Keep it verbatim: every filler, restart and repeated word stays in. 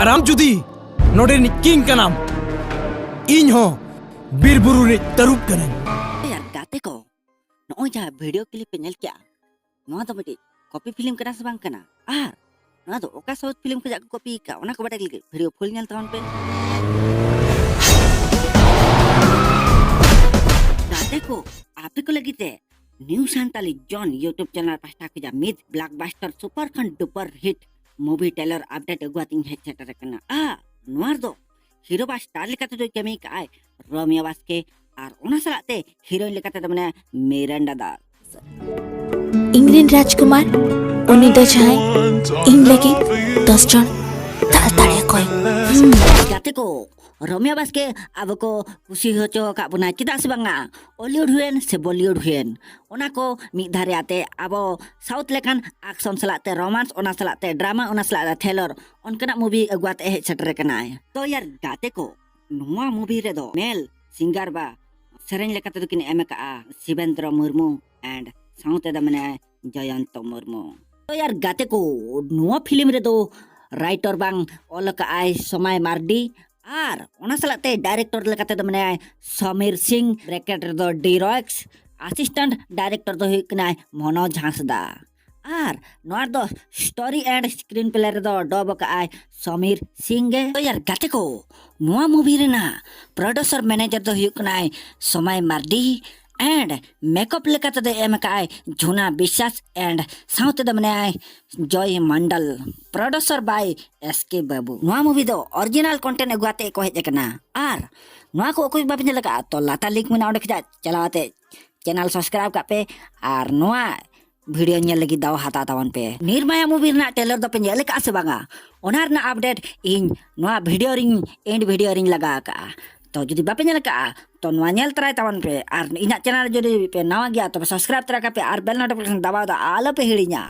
ᱟᱨ ᱟᱢ ᱡᱩᱫᱤ ᱱᱚᱰᱮ ᱨᱤᱱᱤᱡ ᱠᱤᱝ ᱠᱟᱱᱟᱢ, ᱤᱧ ᱦᱚᱸ ᱵᱤᱨ ᱵᱩᱨᱩ ᱨᱤᱱᱤᱡ ᱛᱟᱹᱨᱩᱵ ᱠᱟᱹᱱᱟᱹᱧ᱾ ᱟᱨ ᱜᱟᱛᱮ ᱠᱚ, ᱱᱚᱜᱼᱚᱭ ᱡᱟᱦᱟᱸ ᱵᱷᱤᱰᱤᱭᱳ ᱠᱞᱤᱯ ᱯᱮ ᱧᱮᱞ ᱠᱮᱜᱼᱟ, ᱱᱚᱣᱟ ᱫᱚ ᱢᱤᱫᱴᱤᱡ ᱠᱚᱯᱤ ᱯᱷᱤᱞᱢ ᱠᱟᱱᱟ ᱥᱮ ᱵᱟᱝ ᱠᱟᱱᱟ? ᱟᱨ ᱱᱚᱣᱟ ᱫᱚ ᱚᱠᱟ ᱥᱟᱣᱩᱛᱷ ᱯᱷᱤᱞᱢ ᱠᱷᱚᱱᱟᱜ ᱠᱚ ᱠᱚᱯᱤ ᱟᱠᱟᱫ, ᱚᱱᱟ ᱠᱚ ᱵᱟᱰᱟᱭ ᱞᱟᱹᱜᱤᱫ ᱵᱷᱤᱰᱤᱭᱳ ᱯᱷᱩᱞ ᱧᱮᱞ ᱛᱟᱵᱚᱱ ᱯᱮ᱾ ᱜᱟᱛᱮ ᱠᱚ, ᱟᱯᱮ ᱠᱚ ᱞᱟᱹᱜᱤᱫ ᱛᱮ ᱱᱤᱭᱩ ᱥᱟᱱᱛᱟᱞᱤ ᱡᱚᱱ YouTube ᱪᱮᱱᱮᱞ ᱯᱟᱦᱴᱟ ᱠᱷᱚᱱᱟᱜ ᱢᱤᱫ ᱵᱞᱚᱠᱵᱟᱥᱴᱟᱨ ᱥᱩᱯᱟᱨ ᱠᱷᱚᱱ ᱰᱩᱯᱟᱨ ᱦᱤᱴ ᱢᱩᱵᱷᱤ ᱴᱨᱮᱞᱟᱨ ᱟᱯᱰᱮᱴ ᱟᱹᱜᱩ ᱟᱛᱮᱧ ᱦᱮᱡ ᱥᱮᱴᱮᱨ ᱟᱠᱟᱱᱟ᱾ ᱟᱨ ᱱᱚᱣᱟ ᱨᱮᱫᱚ ᱦᱤᱨᱳ ᱵᱟ ᱥᱴᱟᱨ ᱞᱮᱠᱟᱛᱮ ᱫᱚᱭ ᱠᱟᱹᱢᱤ ᱠᱟᱜᱼᱟᱭ ᱨᱳᱢᱤᱭᱳ ᱵᱟᱥᱠᱮ, ᱟᱨ ᱚᱱᱟ ᱥᱟᱞᱟᱜ ᱛᱮ ᱦᱤᱨᱳᱭᱤᱱ ᱞᱮᱠᱟᱛᱮ ᱫᱚ ᱢᱮᱱᱟᱭᱟ ᱢᱤᱨᱟᱱᱰᱟ ᱫᱟᱥ᱾ ᱤᱧ ᱨᱮᱱ ᱨᱟᱡᱽᱠᱩᱢᱟᱨ, ᱩᱱᱤ ᱫᱚ ᱡᱟᱦᱟᱸᱭ ᱤᱧ ᱞᱟᱹᱜᱤᱫ ᱫᱚᱥ ᱡᱚᱱ ᱫᱟᱞ ᱫᱟᱲᱮᱭᱟᱠᱚᱣᱟᱭ᱾ ᱦᱩᱸ᱾ ᱜᱟᱛᱮ ᱠᱚ, ᱨᱳᱢᱤᱭᱳ ᱵᱟᱥᱠᱮ ᱟᱵᱚ ᱠᱚ ᱠᱩᱥᱤ ᱦᱚᱪᱚ ᱟᱠᱟᱫ ᱵᱚᱱᱟ, ᱪᱮᱫᱟᱜ ᱥᱮ ᱵᱟᱝᱟ ᱚᱞᱤᱣᱩᱰ ᱦᱩᱭᱮᱱ ᱥᱮ ᱵᱚᱞᱤᱣᱩᱰ ᱦᱩᱭᱮᱱ, ᱚᱱᱟ ᱠᱚ ᱢᱤᱫ ᱫᱷᱟᱨᱮ ᱟᱛᱮ ᱟᱵᱚ ᱥᱟᱣᱩᱛᱷ ᱞᱮᱠᱟᱱ ᱟᱠᱥᱚᱱ ᱥᱟᱞᱟᱜ ᱛᱮ ᱨᱳᱢᱟᱱᱥ, ᱚᱱᱟ ᱥᱟᱞᱟᱜ ᱛᱮ ᱰᱨᱟᱢᱟ, ᱚᱱᱟ ᱥᱟᱞᱟᱜ ᱛᱮ ᱛᱷᱨᱤᱞᱟᱨ, ᱚᱱᱠᱟᱱᱟᱜ ᱢᱩᱵᱷᱤ ᱟᱹᱜᱩ ᱟᱛᱮ ᱦᱮᱡ ᱥᱮᱴᱮᱨ ᱟᱠᱟᱱᱟᱭ᱾ ᱛᱚ ᱭᱟᱨ ᱜᱟᱛᱮ ᱠᱚ, ᱱᱚᱣᱟ ᱢᱩᱵᱷᱤ ᱨᱮᱫᱚ ᱢᱮᱞ ᱥᱤᱝᱜᱟᱨ ᱵᱟ ᱥᱮᱨᱮᱧ ᱞᱮᱠᱟᱛᱮ ᱫᱚᱠᱤᱱ ᱮᱢ ᱟᱠᱟᱜᱼᱟ ᱥᱤᱵᱮᱱᱫᱨᱚ ᱢᱩᱨᱢᱩ and ᱥᱟᱶᱛᱮ ᱫᱚ ᱢᱮᱱᱟᱭ ᱡᱚᱭᱚᱱᱛᱚ ᱢᱩᱨᱢᱩ᱾ ᱛᱚ ᱭᱟᱨ ᱜᱟᱛᱮ ᱠᱚ, ᱱᱚᱣᱟ ᱯᱷᱤᱞᱢ ᱨᱮᱫᱚ ᱨᱟᱭᱴᱚᱨ ᱵᱟᱝ ᱚᱞ ᱟᱠᱟᱜᱼᱟᱭ ᱥᱚᱢᱟᱭ ᱢᱟᱨᱰᱤ, ᱟᱨ ᱚᱱᱟ ᱥᱟᱞᱟᱜ ᱛᱮ ᱰᱟᱭᱨᱮᱠᱴᱚᱨ ᱞᱮᱠᱟᱛᱮ ᱫᱚ ᱢᱮᱱᱟᱭ ᱥᱚᱢᱤᱨ ᱥᱤᱝ, ᱵᱨᱮᱠᱮᱴ ᱨᱮᱫᱚ ᱰᱤᱨᱚᱭᱮᱠᱥ, ᱟᱥᱤᱥᱴᱮᱱᱴ ᱰᱟᱭᱨᱮᱠᱴᱚᱨ ᱫᱚ ᱦᱩᱭᱩᱜ ᱠᱟᱱᱟᱭ ᱢᱚᱱᱳᱡᱽ ᱦᱟᱸᱥᱫᱟ᱾ ᱟᱨ ᱱᱚᱣᱟ ᱨᱮᱫᱚ ᱥᱴᱳᱨᱤ and ᱥᱠᱨᱤᱱ ᱯᱞᱮ ᱨᱮᱫᱚ ᱰᱚᱵ ᱟᱠᱟᱜᱼᱟᱭ ᱥᱚᱢᱤᱨ ᱥᱤᱝ ᱜᱮ᱾ ᱛᱚ ᱭᱟᱨ ᱜᱟᱛᱮ ᱠᱚ, ᱱᱚᱣᱟ ᱢᱩᱵᱷᱤ ᱨᱮᱱᱟᱜ ᱯᱨᱚᱰᱭᱩᱥᱟᱨ ᱢᱮᱱᱮᱡᱟᱨ ᱫᱚ ᱦᱩᱭᱩᱜ ᱠᱟᱱᱟᱭ ᱥᱚᱢᱟᱭ ᱢᱟᱨᱰᱤ, and ᱢᱮᱠᱟᱯ ᱞᱮᱠᱟ ᱛᱮᱫᱚ ᱮᱢ ᱟᱠᱟᱜᱼᱟᱭ ᱡᱷᱩᱱᱟ ᱵᱤᱥᱥᱟᱥ and ᱥᱟᱶᱛᱮ ᱫᱚ ᱢᱮᱱᱟᱭ ᱡᱚᱭ ᱢᱚᱱᱰᱚᱞ᱾ ᱯᱨᱚᱰᱭᱩᱥᱟᱨ ᱵᱟᱭ ᱮᱥ ᱠᱮ ᱵᱟᱹᱵᱩ᱾ ᱱᱚᱣᱟ ᱢᱩᱵᱷᱤ ᱫᱚ ᱚᱨᱤᱡᱤᱱᱟᱞ ᱠᱚᱱᱴᱮᱱᱴ ᱟᱹᱜᱩ ᱟᱛᱮ ᱠᱚ ᱦᱮᱡ ᱟᱠᱟᱱᱟ᱾ ᱟᱨ ᱱᱚᱣᱟ ᱠᱚ ᱚᱠᱚᱭ ᱵᱟᱯᱮ ᱧᱮᱞ ᱟᱠᱟᱫᱼᱟ, ᱛᱚ ᱞᱟᱛᱟᱨ ᱞᱤᱝᱠ ᱢᱮᱱᱟᱜᱼᱟ, ᱚᱸᱰᱮ ᱠᱷᱚᱱᱟᱜ ᱪᱟᱞᱟᱣ ᱟᱛᱮ ᱪᱮᱱᱮᱞ ᱥᱟᱵᱥᱠᱨᱟᱭᱤᱵ ᱠᱟᱜ ᱯᱮ ᱟᱨ ᱱᱚᱣᱟ ᱵᱷᱤᱰᱤᱭᱳ ᱧᱮᱞ ᱞᱟᱹᱜᱤᱫ ᱫᱟᱣ ᱦᱟᱛᱟᱣ ᱛᱟᱵᱚᱱ ᱯᱮ᱾ ᱱᱤᱨᱢᱟᱭᱟ ᱢᱩᱵᱷᱤ ᱨᱮᱱᱟᱜ ᱴᱨᱮᱞᱟᱨ ᱫᱚᱯᱮ ᱧᱮᱞ ᱟᱠᱟᱫᱼᱟ ᱥᱮ ᱵᱟᱝᱟ? ᱚᱱᱟ ᱨᱮᱱᱟᱜ ᱟᱯᱰᱮᱴ ᱤᱧ ᱱᱚᱣᱟ ᱵᱷᱤᱰᱤᱭᱳ ᱨᱤᱧ, ᱮᱱᱰ ᱵᱷᱤᱰᱤᱭᱳ ᱨᱤᱧ ᱞᱟᱜᱟᱣ ᱟᱠᱟᱫᱼᱟ᱾ ᱛᱚ ᱡᱩᱫᱤ ᱵᱟᱯᱮ ᱧᱮᱞ ᱟᱠᱟᱫᱼᱟ, ᱛᱚ ᱱᱚᱣᱟ ᱧᱮᱞ ᱛᱚᱨᱟᱭ ᱛᱟᱵᱚᱱ ᱯᱮ᱾ ᱟᱨ ᱤᱧᱟᱹᱜ ᱪᱮᱱᱮᱞ ᱨᱮ ᱡᱩᱫᱤ ᱯᱮ ᱱᱟᱣᱟ ᱜᱮᱭᱟ, ᱛᱚᱵᱮ ᱥᱟᱵᱥᱠᱨᱟᱭᱤᱵ ᱛᱚᱨᱟ ᱠᱟᱜ ᱯᱮ ᱟᱨ ᱵᱮᱞ ᱱᱳᱴᱤᱯᱷᱤᱠᱮᱥᱚᱱ ᱫᱟᱵᱟᱣ ᱫᱚ ᱟᱞᱚ ᱯᱮ ᱦᱤᱲᱤᱧᱟ᱾